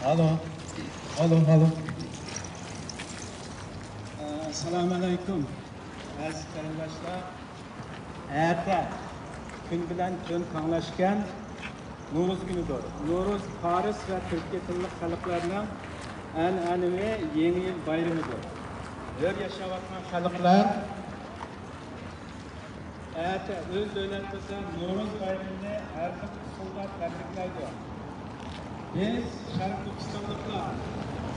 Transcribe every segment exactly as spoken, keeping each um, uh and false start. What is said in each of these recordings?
ئالو، ئالو، ئالو. ئەسسالامۇئەلەيكۇم، ئەزىز قېرىنداشلار. ئەتە كۈن بىلەن تۈن تەڭلەشكەن نورۇز كۈنىدۇر. نورۇز پارس ۋە تۈركىي تىللىق خەلقلەرنىڭ ئەنئەنىۋى يېڭى يىل بايرىمىدۇر. ھۆر ياشاۋاتقان خەلقلەر ئەتە ئۆز دۆلەتلىرىدە نورۇز بايرىمىنى ھەر خىل ئۇسۇلدا تەبرىكلەيدۇ. بىز شەرقىي تۈركىستانلىقلار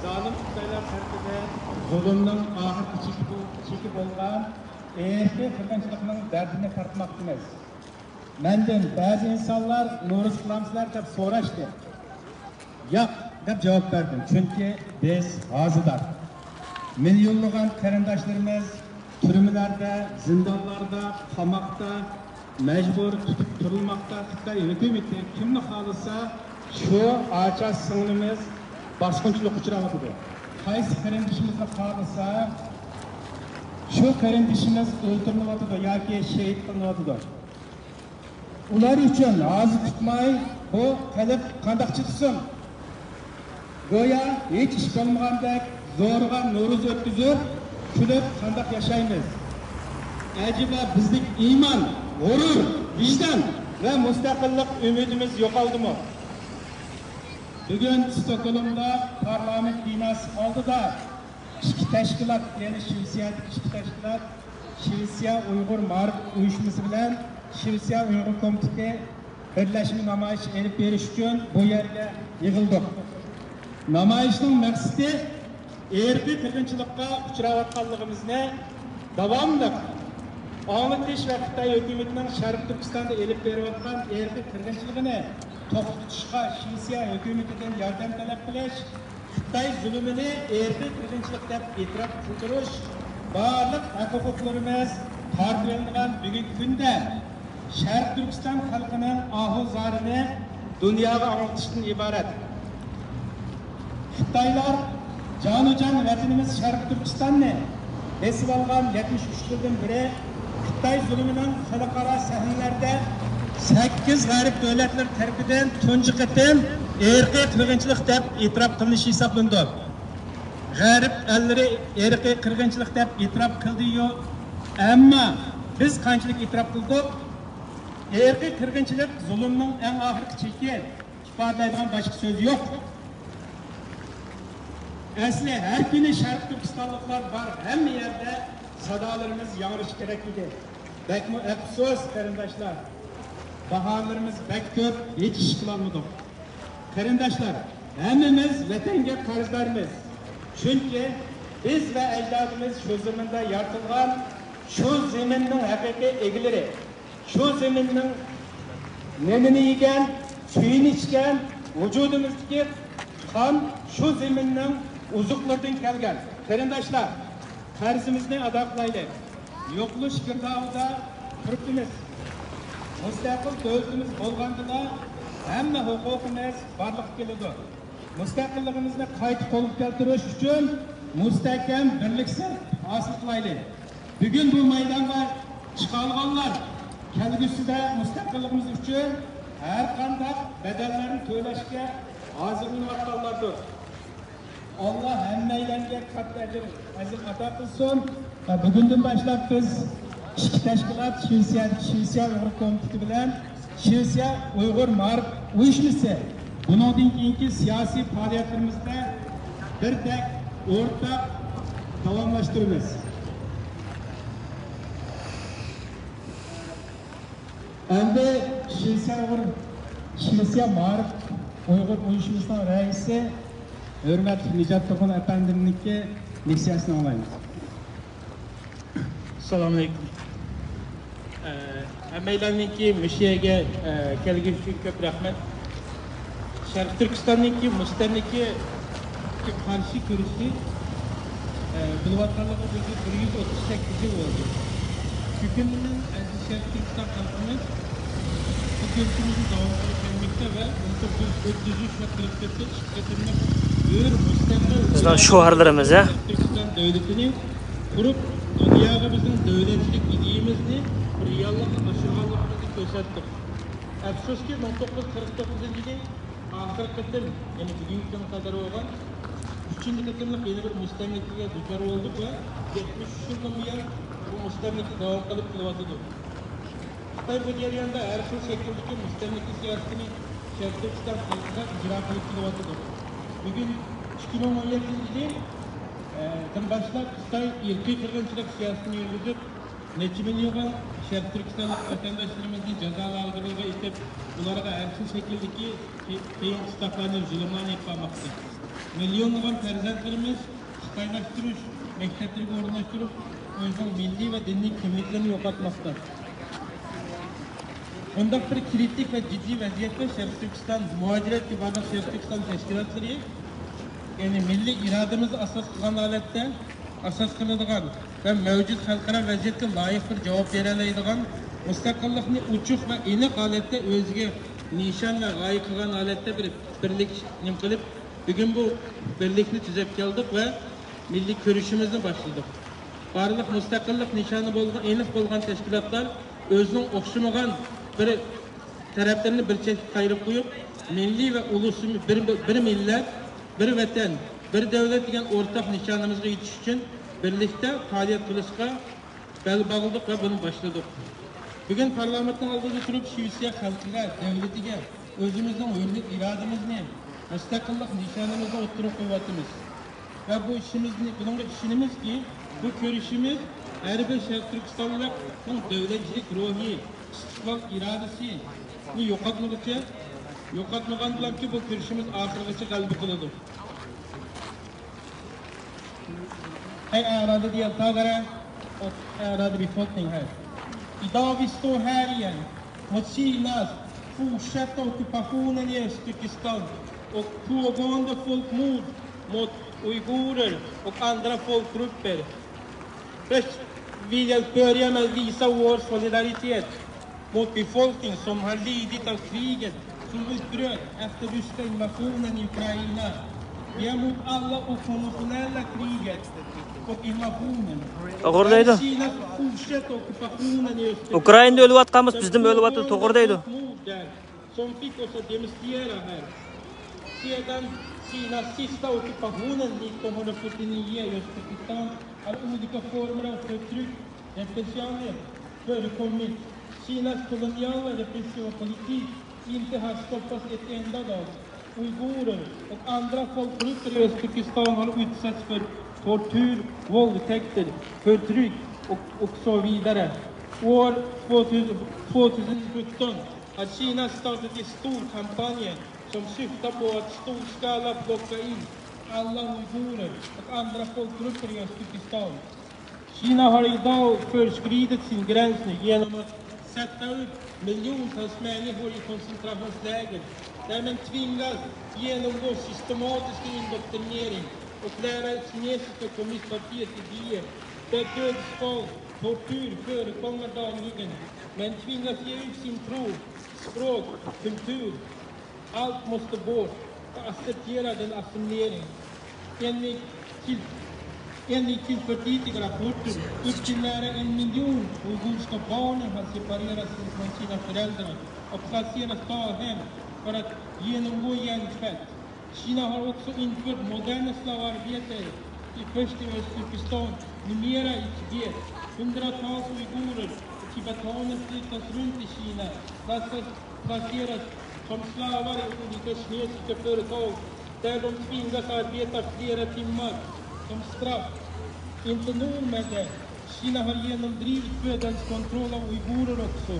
زالىم خىتايلار تەرىپىدىن زۇلۇمنىڭ ئاخىرقى چېكى بول-، چېكى بولغان ئىرقىي قىرغىنچىلىقنىڭ دەردىنى تارتماقتىمىز. مەندىن بەزى ئىنسانلار نورۇز قىلامسىلەر دەپ سوراشتى. ياق، دەپ جاۋاب بەردىم، چۈنكى بىز ھازىدار. مىليونلىغان قېرىنداشلىرىمىز تۈرمىلەردە، زىندانلاردا، قاماقتا، مەجبۇرىي تۇتۇپ تۇرۇلماقتا. خىتاي ھۆكۈمىتى كىمنى خالىسا، شۇ ئاچا سىڭلىمىز باسقۇنچىلىققا ئۇچراۋاتىدۇ. قايسى قېرىندىشىمىزنى خالىسا، شۇ قېرىندىشىمىز ئۆلتۈرۈلۈۋاتىدۇ ياكى شېھىت قىلىنىۋاتىدۇ. ئۇلار ئۈچۈن ھازا تۇتماي بۇ قەلب قانداق چىدىسۇن؟ گويا ھېچ ئىش بولمىغاندەك زورىغا نورۇز ئۆتكۈزۈپ، كۈلۈپ قانداق ياشايمىز؟ ئەجەبا بىزدىكى ئىمان، غۇرۇر، ۋىجدان ۋە مۇستەقىللىق ئۈمىدىمىز يوقالدىمۇ؟ بۈگۈن ستوكھولمدا پارلامېنت بىناسى ئالدىدا ئىككى تەشكىلات، يەنى شىۋېتسىيەدىكى ئىككى تەشكىلات، شىۋېتسىيە ئۇيغۇر مائارىپ ئۇيۇشمىسى بىلەن شىۋېتسىيە ئۇيغۇر كومىتېتى بىرلەشمە نامايىش ئېلىپ بېرىش ئۈچۈن بۇ يەرگە يىغىلدۇق. نامايىشنىڭ مەقسىتى ئىرقىي قىرغىنچىلىققا ئۇچراۋاتقانلىقىمىزنى داۋاملىق ئاڭلىتىش ۋە خىتاي ھۆكۈمىتىنىڭ شەرقىي تۈركىستاندا ئېلىپ بېرىۋاتقان ئىرقىي قىرغىنچىلىقىنى توختىتىشقا شىۋېتسىيە ھۆكۈمىتىدىن ياردەم تەلەپ قىلىش، خىتاي زۇلۇمىنى ئىرقىي قىرغىنچىلىق دەپ ئېتىراپ قىلدۇرۇش، بارلىق ھەق-ھوقۇقلىرىمىز تارتىۋېلىنغان بۈگۈنكى كۈندە شەرقىي تۈركىستان خەلقىنىڭ ئاھۇ-زارىنى دۇنياغا ئاڭلىتىشتىن ئىبارەت. خىتايلار جانۇجان ۋەتىنىمىز شەرقىي تۈركىستاننى بېسىۋالغان يەتمىش ئۈچ يىلدىن بېرى خىتاي زۇلۇمىنىڭ خەلقئارا سەھنىلەردە سەككىز غەرب دۆلەتلىرى تەرىپىدىن تۇنجى قېتىم ئىرقىي قىرغىنچىلىق دەپ ئېتىراپ قىلىنىشى ھېسابلىنىدۇ. غەرب ئەللىرى ئىرقىي قىرغىنچىلىق دەپ ئېتىراپ قىلدىيۇ، ئەمما بىز قانچىلىك ئېتىراپ قىلدۇق؟ ئىرقىي قىرغىنچىلىق زۇلۇمنىڭ ئەڭ ئاخىرقى چېكى، ئىپادىلەيدىغان باشقا سۆز يوق. ئەسلى ھەر كۈنى شەرقىي تۈركىستانلىقلار بار ھەممە يەردە سادالىرىمىز ياڭرىشى كېرەك ئىدى. بەكمۇ ئەپسۇس، قېرىنداشلار. باھانىلىرىمىز بەك كۆپ، ھېچ ئىش قىلالمىدۇق. قېرىنداشلار، ھەممىمىز ۋەتەنگە قەرزدارمىز. چۈنكى بىز ۋە ئەجدادىمىز شۇ زېمىندا يارىتىلغان، شۇ زېمىننىڭ ھەقىقىي ئىگىلىرى. شۇ زېمىننىڭ نېنىنى يېگەن، سۈيىنى ئىچكەن، ۋۇجۇدىمىزدىكى قان شۇ زېمىننىڭ ئوزۇقلىرىدىن كەلگەن. قېرىنداشلار، قەرزىمىزنى ئادا قىلايلى. يوقىلىش گىردابىدا تۇرۇپتىمىز. مۇستەقىل دۆلىتىمىز بولغاندىلا ھەممە ھوقۇقىمىز بارلىققا كېلىدۇ. مۇستەقىللىقىمىزنى قايتا قولغا كەلتۈرۈش ئۈچۈن مۇستەھكەم بىرلىكسىز ھاسىل قىلايلى. بۈگۈن بۇ مەيدانغا چىقالىغانلار كەلگۈسىدە مۇستەقىللىقىمىز ئۈچۈن ھەرقانداق بەدەللەرنى تۆلەشكە ھازىرلىنىۋاتقانلاردۇر. ئاللا ھەممەيلەنگە كاتتا ئەجىر، ئەجىر ئاتا قىلسۇن. ۋە بۈگۈندىن باشلاپ بىز ئىككى تەشكىلات، شىۋېتسىيەدىكى شىۋېتسىيە ئۇيغۇر كومىتېتى بىلەن شىۋېتسىيە ئۇيغۇر مائارىپ ئۇيۇشمىسى، بۇنىڭدىن كېيىنكى سىياسىي پائالىيەتلىرىمىزدە بىردەك ئورتاق داۋاملاشتۇرىمىز. ئەمدى شىۋېتسىيە ئۇيغۇر، شىۋېتسىيە مائارىپ ئۇيغۇر ئۇيۇشمىسىنىڭ رەئىسى ھۆرمەتلىك نىجات تۇرغۇن ئەپەندىمنىڭكى لېكسىيەسىنى ئاڭلايمىز. ئەسسالامۇئەلەيكۇم. ئە، ھەممەيلەننىڭكى مۇشۇ يەرگە، ئە، كەلگىنى ئۈچۈن كۆپ رەھمەت. شەرقىي تۈركىستاننىڭكى مۇستەملىكىگە قارشى كۈرىشى، ئە، بولۇۋاتقانلىقىغا بۈگۈن بىر يۈز ئوتتۇز سەككىز يىل بولدى. شۇ كۈندىن ئەزىز شەرقىي تۈركىستان خەلقىمىز بۇ كۈرىشىمىزنى داۋام قىلىپ كەلمەكتە ۋە مىڭ توققۇز يۈز ئوتتۇز ئۈچ ۋە قىرىق تۆتتە ئىككى قېتىملىق ھۆر مۇستەملىكە بىزنىڭ شوئارلىرىمىز، ھە؟ شەرقىي تۈركىستان دۆلىتىنى قۇرۇپ، دۇنياغا بىزنىڭ دۆلەتچىلىك ئىدىيەمىزنى رېئاللىققا ئاشۇرغانلىقىمىزنى كۆرسەتتۇق. ئەپسۇسكى، مىڭ توققۇز يۈز قىرىق توققۇزىنچى يىلى ئاخىرقى قېتىم، يەنى بۈگۈنكى كۈنگە قەدەر بولغان ئۈچىنچى قېتىملىق يەنە بىر مۇستەملىكىگە دۇچار بولدۇق ۋە يەتمىش ئۈچ يىلدىن بۇيان بۇ مۇستەملىكە داۋام قىلىپ كېلىۋاتىدۇ. خىتاي بۇ جەرياندا ھەر خىل شەكىلدىكى مۇستەملىكە سىياسىتىنى شەرقىي تۈركىستان خەلقىگە ئىجرا قىلىپ كېلىۋاتىدۇ. بۈگۈن ئىككى مىڭ ئون يەتتىنچى يىلى، ئە، دىن باشلاپ خىتاي ئىرقىي قىرغىنچىلىق سىياسىتىنى يۈرگۈزۈپ، نەچچە مىليونغا شەرقىي تۈركىستانلىق ۋەتەنداشلىرىمىزنى جازا لاگېرلىرىغا ئېتىپ، ئۇلارغا ھەر خىل شەكىلدىكى قىي-، قىيىن قىستاقلارنى، زۇلۇملارنى ئېلىپ بارماقتا. مىليونلىغان پەرزەنتلىرىمىز خىتايلاشتۇرۇش مەكتەپلىرىگە ئورۇنلاشتۇرۇپ، ئۆزىنىڭ مىللىي ۋە دىنىي كىملىكلىرىنى يوقاتماقتا. بۇنداق بىر كرىتىك ۋە جىددىي ۋەزىيەتتە شەرقىي تۈركىستان مۇھاجىرەتكە بارلىق شەرقىي تۈركىستان تەشكىلاتلىرى، يەنى مىللىي ئىرادىمىزنى ئاساس قىلغان ھالەتتە، ئاساس قىلىدىغان ۋە مەۋجۇت خەلقئارا ۋەزىيەتكە لايىق بىر جاۋاب بېرەلەيدىغان، مۇستەقىللىقنى ئوچۇق ۋە ئېنىق ھالەتتە ئۆزىگە نىشان ۋە غايە قىلغان ھالەتتە بىر بىرلىك نېمە قىلىپ، بۈگۈن بۇ بىرلىكنى تۈزەپ كەلدۇق ۋە مىللىي كۈرىشىمىزنى باشلىدۇق. بارلىق مۇستەقىللىق نىشانى بولغان، ئېنىق بولغان تەشكىلاتلار ئۆزىنىڭ ئوخشىمىغان بىر تەرەپلىرىنى بىر چەتكە قايرىپ قويۇپ، مىللىي ۋە ئۇلۇس بىر، بىر مىللەت، بىر ۋەتەن، بىر دۆلەت دېگەن ئورتاق نىشانىمىزغا يېتىش ئۈچۈن بىرلىكتە پائالىيەت قىلىشقا بەل باغلىدۇق ۋە بۇنى باشلىدۇق. بۈگۈن پارلامېنتنىڭ ئالدىدا تۇرۇپ، شىۋېتسىيە خەلقىگە، دۆلىتىگە ئۆزىمىزنىڭ ھۆرلۈك ئىرادىمىزنى، مۇستەقىللىق نىشانىمىزنى ئوتتۇرىغا قويۇۋاتىمىز. ۋە بۇ ئىشىمىزنى، بۇنىڭغا ئىشىنىمىزكى، بۇ كۈرىشىمىز ھەر بىر شەرقىي تۈركىستانلىقنىڭ دۆلەتچىلىك روھى، ئىستىقلال ئىرادىسىنى يوقاتمىغۇچە، يوقاتمىغان بىلەنكى بۇ كۈرىشىمىز ئاخىرغىچە غەلىبە قىلىدۇ. Hej, ärade deltagare och ärade befolkning här. Idag vi står här igen mot Kinas fortsatta ockupationen i Östturkestan och pågående folkmord mot uigurer och andra folkgrupper. Först vill jag börja med att visa vår solidaritet mot befolkning som har lidit av kriget som utbröt efter ryska invasionen i Ukraina. Vi är mot alla okonventionella kriget och invasionen. To'g'ri deydi. Kina fortsätter ockupationen i Östern. Ukrainada o'layotganmiz, bizni ham o'layotdi, to'g'ri deydi. Som fick oss att demonstrera här. Sedan Kinas sista ockupationen nittonhundrafyrtionio i Östturkestan har olika former av förtryck, repressioner förekommit. Kinas koloniala repressionspolitik inte har stoppats en enda dag. Uigurer och andra folkgrupper i Östturkestan har utsatts för tortyr, våldtäkter, förtryck och, och så vidare. År tvåtusen, tvåtusen sjutton har Kina startat en stor kampanj som syftar på att storskaligt plocka in alla uigurer och andra folkgrupper i Östturkestan. Kina har idag förskridit sin gräns nu genom att sätta upp miljontals människor i koncentrationsläger där man tvingas genomgå systematisk indoktrinering och lära kinesiska kommunistpartiets idéer där dödsfall, tortyr förekommer dagligen. Man tvingas ge upp sin tro, språk, kultur. Allt måste bort och acceptera den assimilering. Enligt till, enligt tillförlitliga rapporter upp till nära en miljon uiguriska barn har separerats från sina föräldrar och placerats daghem för att genomgå hjärntvätt. Kina har också infört moderna slavarbetare i först i Östturkestan, numera i Tibet. Hundratals uigurer och tibetaner flyttas runt i Kina, placeras placeras som slavar i olika kinesiska företag där de tvingas arbeta flera timmar som straff. Inte nog med det, Kina har genomdrivit födelsekontroll av uigurer också.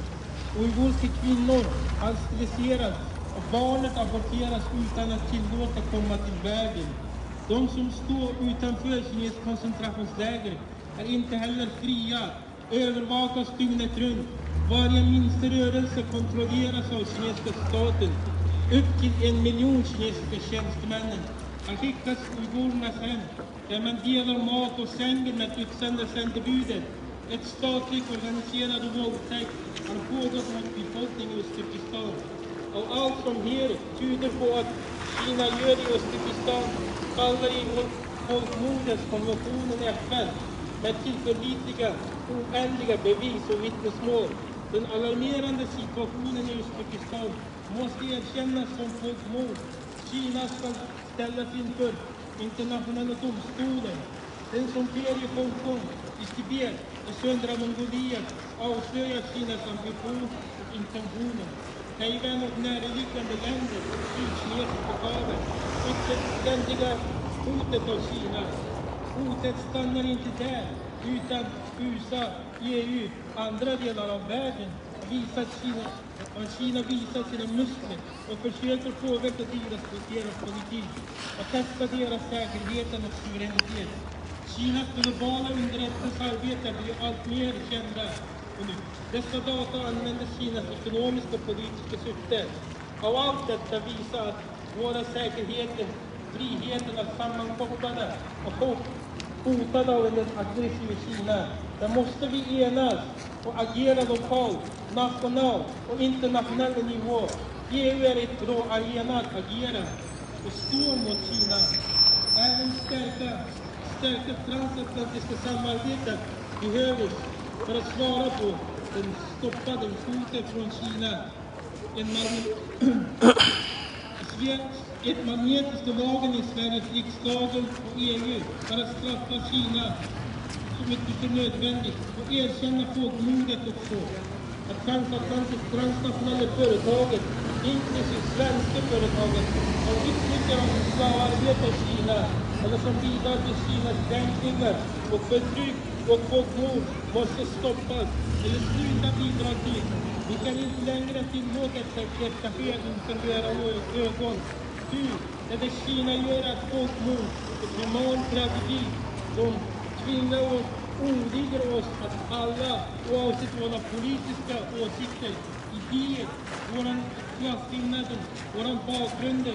Uiguriska kvinnor har steriliserats och barnet aborteras utan att tillåta komma till världen. De som står utanför kinesiska koncentrationsläger är inte heller fria. Övervakas dygnet runt. Varje minsta rörelse kontrolleras av kinesiska staten. Upp till en miljon kinesiska tjänstemännen har skickats uigurernas hem, där man delar mat och sänger med utsända sändebudet. Ett statligt organiserad våldtäkt har pågått mot befolkningen i Östturkestan. Och allt som sker tyder på att Kina gör i Östturkestan faller emot folkmordets konventionen i F N med tillförlitliga, oändliga bevis och vittnesmål. Den alarmerande situationen i Uzbekistan måste erkännas som folkmord. Kina skall ställas inför internationella domstolen. Den som sker i Hongkong, i Tibet, i södra Mongoliet avslöjar Kinas ambition och intentioner. Taiwan och närliggande länder och Sydkinesiska havet utsätts ständigen hotet av Kina. Hotet stannar inte där, utan U S A, E U, andra delar av världen har visat Kina, har Kina visat sina muskler och försöker påverka deras, deras politik och testa deras säkerhet och suveränitet. Kinas globala underrättelsearbete blir allt mer kända och nu. Dessa data används i Kinas ekonomiska och politiska syften. Av allt detta visar att våra säkerheter, friheten är sammankopplade och hot-, hotade av en aggressiv Kina. Där måste vi enas och agera lokalt, nationellt och internationell nivå. E U är ett bra arena att agera och stå mot Kina. Även stärka, stärka transatlantiska samarbetet behövs för att svara på den stoppade hotet från Kina. En magn-, Sve-, ett magnetiskt vapen i Sveriges riksdagen och E U för att straffa Kina så mycket som nödvändigt och erkänna folkmordet också. Att transatlantiska transnationella företaget, inklusive svenska företaget, som utnyttjar och slavarbetar Kina eller som bidrar till Kinas kränkningar och förtryck och folkmord måste stoppas eller sluta bidra till. Vi kan inte längre tillåta att detta sker inför våra ö-, ögon. Nu, när det Kina gör ett folkmord, ett human tragedi, som tvingar oss, åligger oss att alla, oavsett våra politiska åsikter, idéer, våran klasskillnader, våran bakgrunder,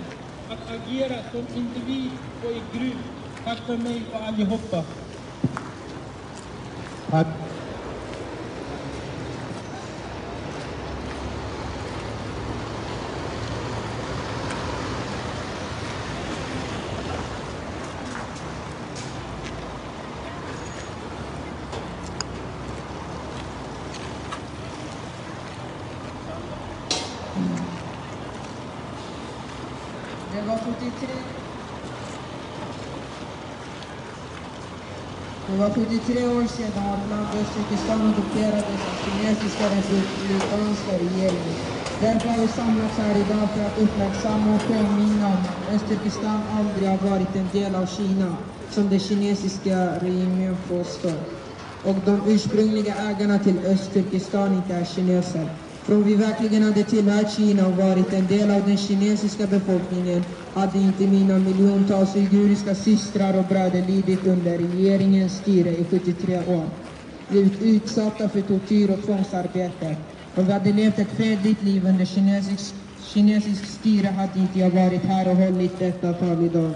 att agera som individ och i grupp. Tack för mig och allihopa. Tack. Det var sjuttiotre. Det var sjuttiotre år sedan vårt land Östturkestan ockuperades av kinesiska republikanska regeringar. Därför har vi samlats här idag för att uppmärksamma och påminna om att Östturkestan aldrig har varit en del av Kina, som den kinesiska regimen påstår. Och de ursprungliga ägarna till Östturkestan inte är kineser. För om vi verkligen hade tillhört Kina och varit en del av den kinesiska befolkningen hade inte mina miljontals uiguriska systrar och bröder lidit under regeringens styre i sjuttiotre år, blivit utsatta för tortyr och tvångsarbete. Om vi hade levt ett fredligt liv under kinesisk, kinesisk styre hade inte jag varit här och hållit detta tal idag.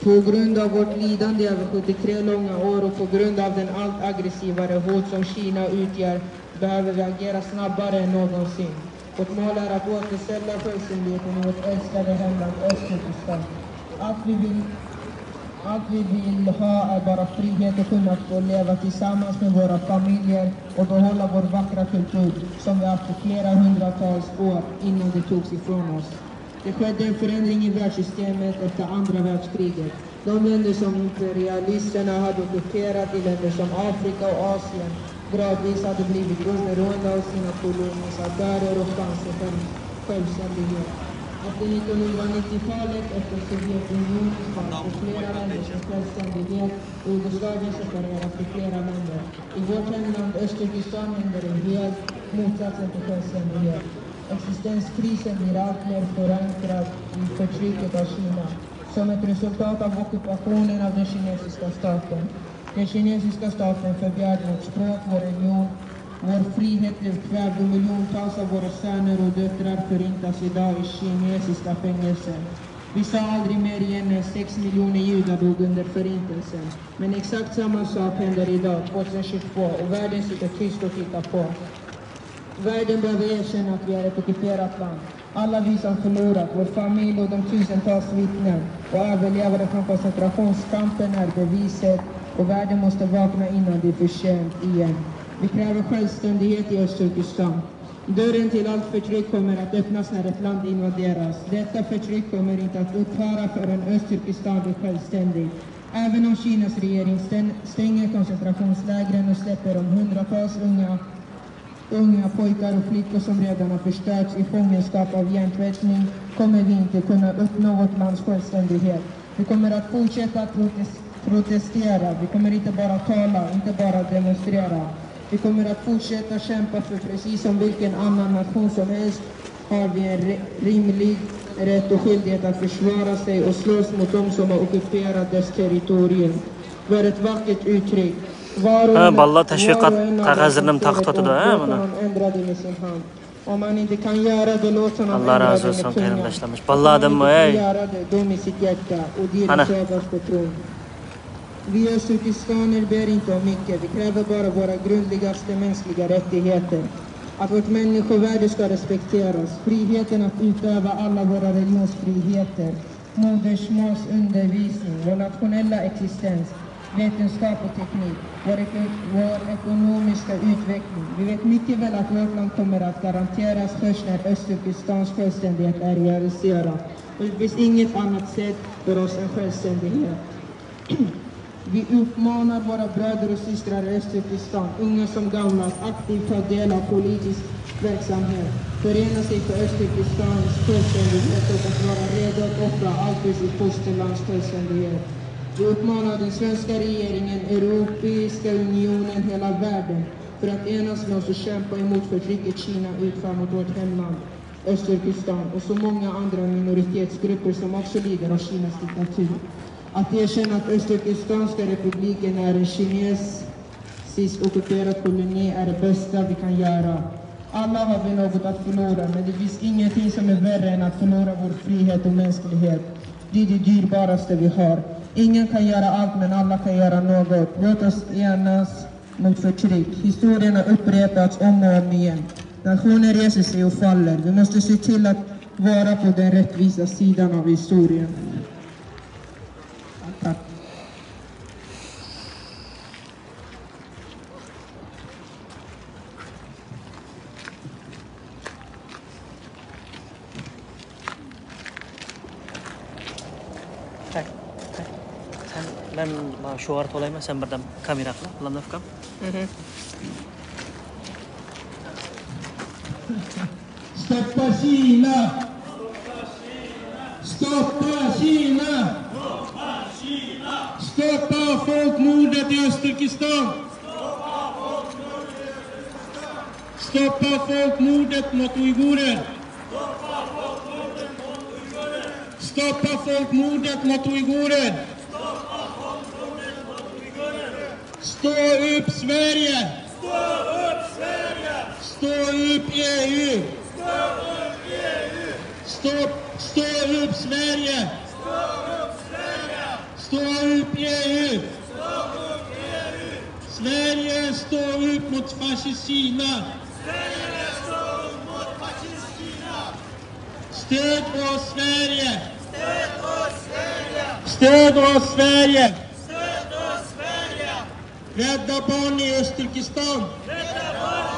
På grund av vårt lidande över sjuttiotre långa år och på grund av den allt aggressivare hot som Kina utgör behöver vi agera snabbare än någonsin. Vårt mål är att återställa självständigheten i vårt älskade hemland Östturkestan. Allt vi vill, allt vi vill ha är bara frihet och kunna få leva tillsammans med våra familjer och behålla vår vackra kultur som vi haft i flera hundratals år innan det togs ifrån oss. Det skedde en förändring i världssystemet efter andra världskriget. De länder som imperialisterna hade ockuperat i länder som Afrika och Asien gradvis hade blivit oberoende av sina kolonisatörer och fann sig själv-, självständighet. Efter nittonhundranittiotalet, efter Sovjetunionens fall, fick flera länder sin självständighet och Jugoslavien separerades i flera länder. I vårt hemland Östturkestan händer det helt motsatsen till självständighet. Existenskrisen blir allt mer förankrad i förtrycket av Kina som ett resultat av ockupationen av den kinesiska staten. Den kinesiska staten förbjöd vårt språk, vår religion, vår frihet blev kvävd och miljontals av våra söner och döttrar förintas idag i kinesiska fängelser. Vi sa aldrig mer igen när sex miljoner judar dog under förintelsen. Men exakt samma sak händer idag, tjugohundratjugotvå, och världen sitter tyst och tittar på. Världen behöver erkänna att vi är ett ockuperat land. Alla vi som förlorat vår familj och de tusentals vittnen och överlevare från koncentrationskampen är beviset, och världen måste vakna innan det är för sent igen. Vi kräver självständighet i Östturkestan. Dörren till allt förtryck kommer att öppnas när ett land invaderas. Detta förtryck kommer inte att upphöra förrän Östturkestan blir självständigt. Även om Kinas regering sten- stänger koncentrationslägren och släpper de hundratals unga, unga pojkar och flickor som redan har förstörts i fångenskap av hjärntvättning, kommer vi inte kunna uppnå vårt lands självständighet. Vi kommer att fortsätta att protes- protestera. Vi kommer inte bara tala, inte bara demonstrera. Vi kommer att fortsätta kämpa, för precis som vilken annan nation som helst har vi en re- rimlig rätt och skyldighet att försvara sig och slåss mot dem som har ockuperat dess territorium. Var ett vackert uttryck. Var och en, var och en av dem som ser ett offer, låt honom ändra det med sin hand. Om han inte kan göra det, låt honom ändra det med tungan. Om han inte kan göra det, då med sitt hjärta och direkt överst på tron. Vi östturkestaner ber inte om mycket, vi kräver bara våra grundligaste mänskliga rättigheter. Att vårt människovärde ska respekteras, friheten att utöva alla våra religionsfriheter, modersmålsundervisning, vår nationella existens, vetenskap och teknik, vår, eko- vår ekonomiska utveckling. Vi vet mycket väl att vårt land kommer att garanteras först när Östturkestans självständighet är realiserad. Och det finns inget annat sätt för oss än självständighet. Vi uppmanar våra bröder och systrar i Östturkestan, unga som gamla, att aktivt ta del av politisk verksamhet, förena sig för Östturkestans självständighet och att vara redo att offra allt för sitt fosterlands självständighet. Vi uppmanar den svenska regeringen, Europeiska unionen, hela världen för att enas med oss och kämpa emot förtrycket Kina utför mot vårt hemland. Östturkestan och så många andra minoritetsgrupper som också lider av Kinas diktatur. Att erkänna att Östturkestanska republiken är en kinesiskt ockuperad koloni är det bästa vi kan göra. Alla har vi något att förlora, men det finns ingenting som är värre än att förlora vår frihet och mänsklighet. Det är det dyrbaraste vi har. Ingen kan göra allt, men alla kan göra något. Låt oss enas mot förtryck. Historien har upprepats om och om igen. Nationer reser sig och faller. Vi måste se till att vara på den rättvisa sidan av historien. Tack. سەن، مەن شوئار تولايمەن، سەن بىردەم كامېرا قىل، بولامدۇ ئۇكام؟ Stoppa Kina! Stoppa Kina! Stoppa folkmordet i Östturkestan! Stoppa folkmordet mot uigurer! Stoppa folkmordet mot uigurer! Stå upp Sverige! Stå upp Sverige! Stå upp E U! Stå upp E U! Stå, stå upp Sverige! Stå upp Sverige! Stå upp E U! Stå upp E U! Sverige, stå upp mot fascist Kina! Stöd oss Sverige! Stöd oss Sverige! Stöd oss Sverige! Stöd oss Sverige! Rädda barn i Östturkestan! Rädda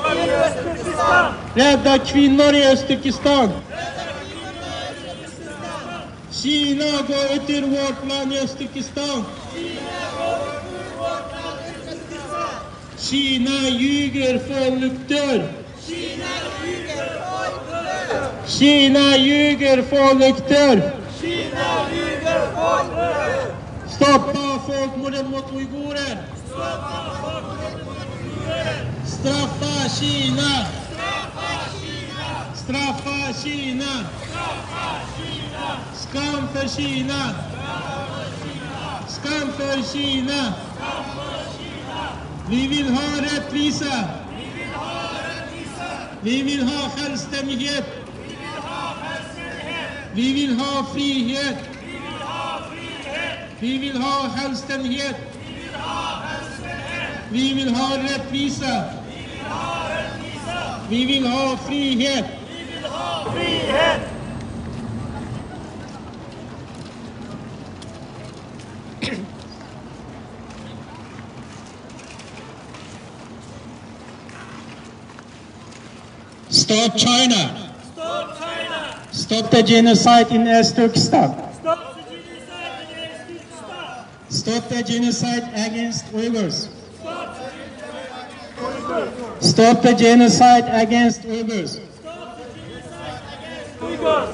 barn i Östturkestan! Rädda kvinnor i Östturkestan! Rädda kvinnor i Östturkestan! Kina, gå ut ur vårt land i Östturkestan! Kina, gå ut ur vårt land i Östturkestan! Kina ljuger, folk dör! Kina ljuger, folk dör! Kina ljuger, folk dör! Kina ljuger, folk dör! Stoppa folkmordet mot uigurer! Stoppa folkmordet mot uigurer! Straffa Kina! Straffa Kina! Straffa Kina! Skam för Kina! Skam för Kina! Vi vill ha rättvisa! Vi vill ha självständighet! Vi vill ha frihet! Vi vill ha självständighet! Vi vill ha rättvisa! Vi vill ha frihet! Stop China! Stop China! Stop the genocide in East Turkestan! Stop the genocide in East Turkestan! Stop the genocide against Uyghurs! Stop the genocide against Uyghurs! Stop the genocide against Uyghurs!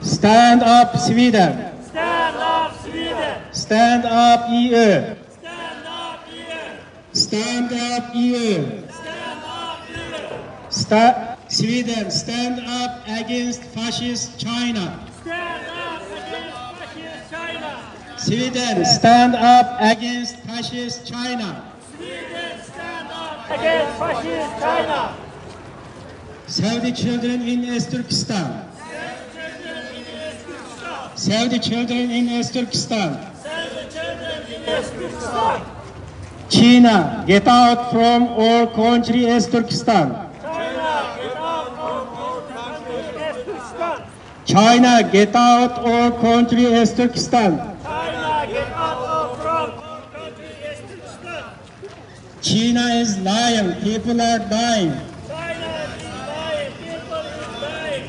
Stand up, Sweden! Stand up, Sweden! Stand up, E U! Stand up, E U! Stand up, E U! Stand up, E U! Sta- Sweden, stand up against fascist China! Stand up against fascist China! Sweden, stand up against fascist China! Sweden, stand up against fascist China! Save the children in East Turkestan! Save the children in East Turkestan! China, get out from our country, East Turkestan! China, get out from our country, East Turkestan! China, get out of our country, East Turkestan! China, get out of our country, East Turkestan! China is lying, people are dying. China is lying, people is dying.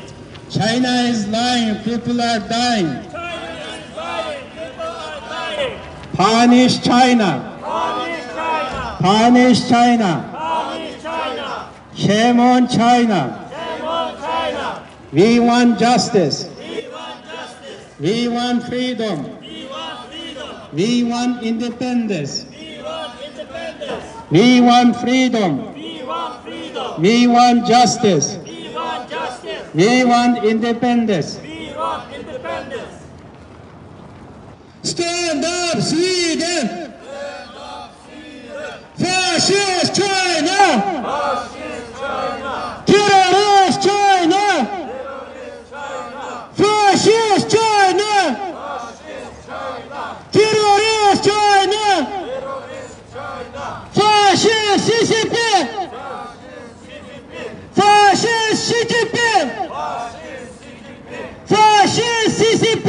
China is lying, people are dying. China is lying, people are dying. Punish China. Punish China. Punish China. Punish China. Shame on China. Shame on China. We want justice. We want justice. We want freedom. We want freedom. We want independence. We want independence. We want freedom. We want freedom. We want justice. We want justice. We want independence. We want independence. Stand up, Sweden! Fascist China! Terrorist China! Fascist China! Terrorist China! Fascist C C P! Fascist C C P! Fascist C C P!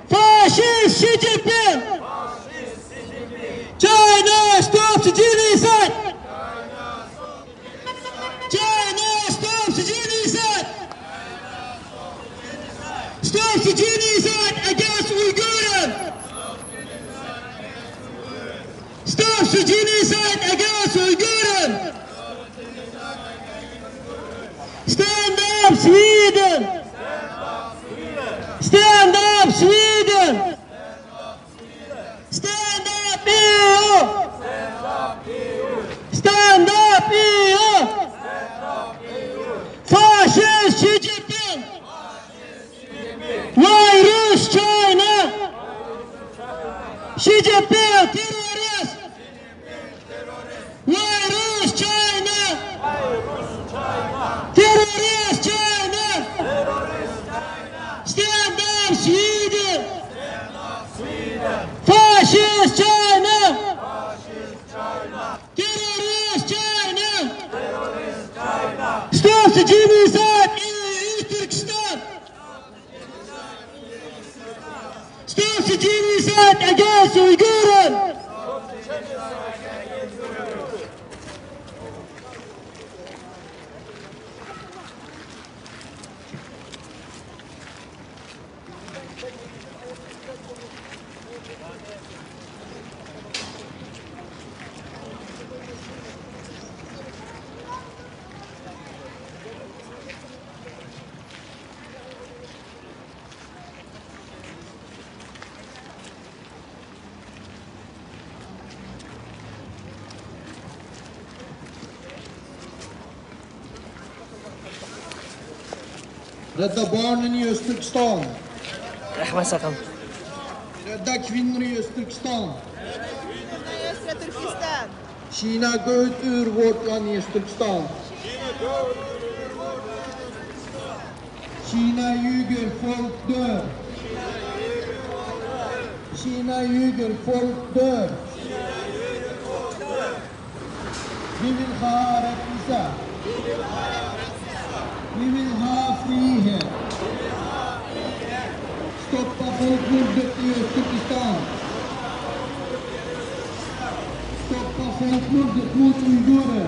Fascist C C P! China stops genocide! China stops genocide! Stops genocide against Uyghurs! Stops genocide against Uyghurs! Stand up, Sweden! Stand up, Sweden! Stand up, E U! Stand up, E U! Fascist Xi Jinping! Virus China! Xi Jinping terrorist! Virus China! Terrorist China! Stand up, Sweden! Fascist China! Terrorist China! Stop the genocide in East Turkestan! Stop the genocide against Uyghurs! Rädda Barnen i Östturkestan. رەھمەت ساقام. Rädda Kvinnor i Östturkestan. Kvinnorna i östra Turkestan. Kina, gå ut ur vårt land i Östturkestan. Kina ljuger, folk dör. Kina ljuger, folk dör. Vi vil ha rättvisa. Vi vil ha frihet. Stoppa folkmordet i Östturkestan. Stoppa folkmordet mot uigurer.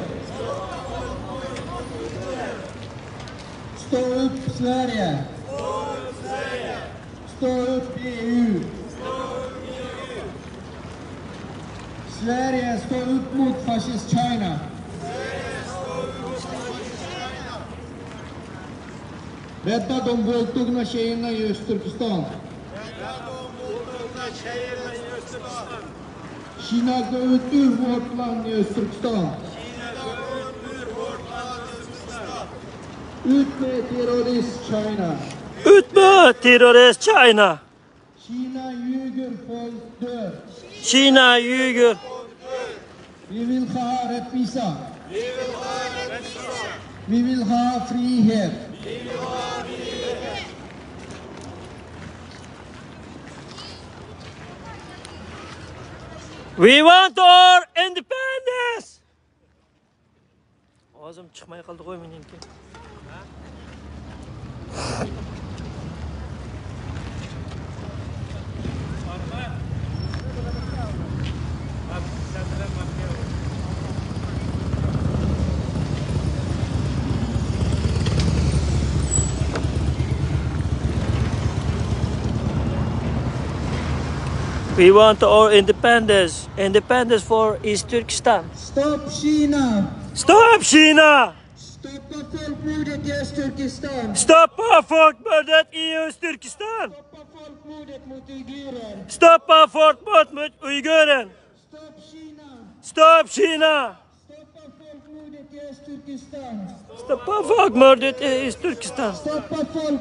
Stå upp Sverige! Stå upp E U! Sverige, stå upp mot fascist Kina! Rädda de våldtagna tjejerna i Östturkestan! Kina, gå ut ur vårt land i Östturkestan! Ut med terrorist Kina! Ut med terrorist Kina! Kina, uigur folk dør! Kina, uigur! Vi vil ha rättvisa! Vi vil ha frihet! We want our independence! ئاۋازىم چىقماي قالدىغۇ مېنىڭكى. We want our independence. Independence for East Turkestan. Stop Kina! Stop Kina! Stoppa folkmordet i Östturkestan! Stoppa folkmordet i Östturkestan! Stoppa folkmordet mot uigurer! Stoppa folkmord mot uigurer! Stopp Kina! Stopp Kina! Stoppa folkmordet i Östturkestan! Stoppa folkmordet i Östturkestan! Stoppa folk